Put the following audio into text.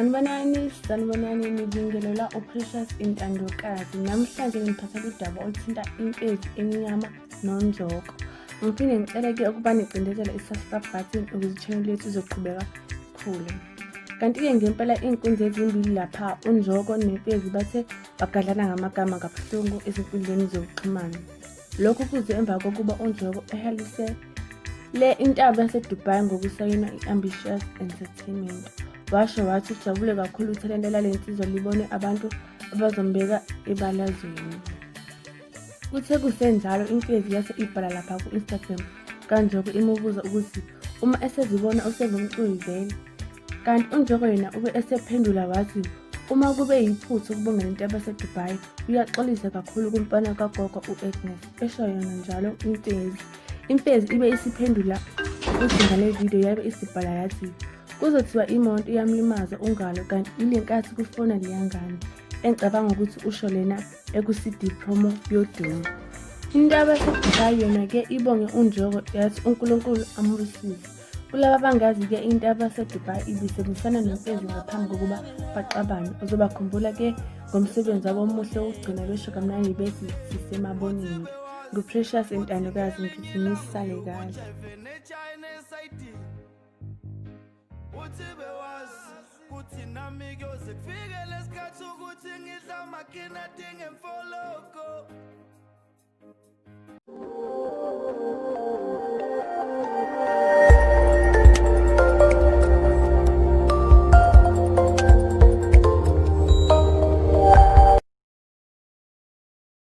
Sanibonani, sanibonani, ngibingelela uPrecious Intandokazi. Namhlanje ngiphatha udaba oluthinta impezi emnyama noNjoko. Ngiphinde ngicele-ke ukuba nicindezele i-subscribe button ukuze i-channel yethu izoqhubeka ikhule. Kanti-ke ngempela iy'nkunzi ezimbili lapha uNjoko nempezi bathe bagadlana ngamagama kabuhlungu ezinkundleni zokuxhumana. Lokhu kuze emva kokuba uNjoko ehalise le intaba yaseDubai ngokusayina i-Ambitious Entertainment. Washo wathi ujabule kakhulu ithalente lale nsizwa libone abantu abazombeka ebalazweni. Kuthe kusenjalo inhlezi yase ibhala lapha ku-Instagram kaNjoko imubuza ukuthi uma esezibona usengumculi vele. Kanti uNjoko yena ube esephendula wathi uma kube yiphutha ukubongela intaba yaseDubai uyaxolisa kakhulu kumfana kagogo u-Agnes, esho yona njalo imfezi. Imfezi ibe isiphendula futhi ngale video yabe isibhala yathi kuzothiwa imoto iyamlimaza uNgalo kanti ile nkathi kufona leya ngane engicabanga ukuthi usho lena eku-CD promo yodumo. Intaba yaseDubai yona-ke ibonge uNjoko yathi uNkulunkulu ambusise. Kulaba abangazi-ke intaba yaseDubai ibisebenzisana noMfezi ngaphambi kokuba baxabane. Uzobakhumbula-ke ngomsebenzi wabo omuhle wokugcina besho kamnandi bethi sisemaboneni. NguPrecious Intandokazi ngithi nisale kahle. Uthi bewazi kuthi nami kuyoze kufike lesikhathi ukuthi ngidla amakinati ngemfoloko.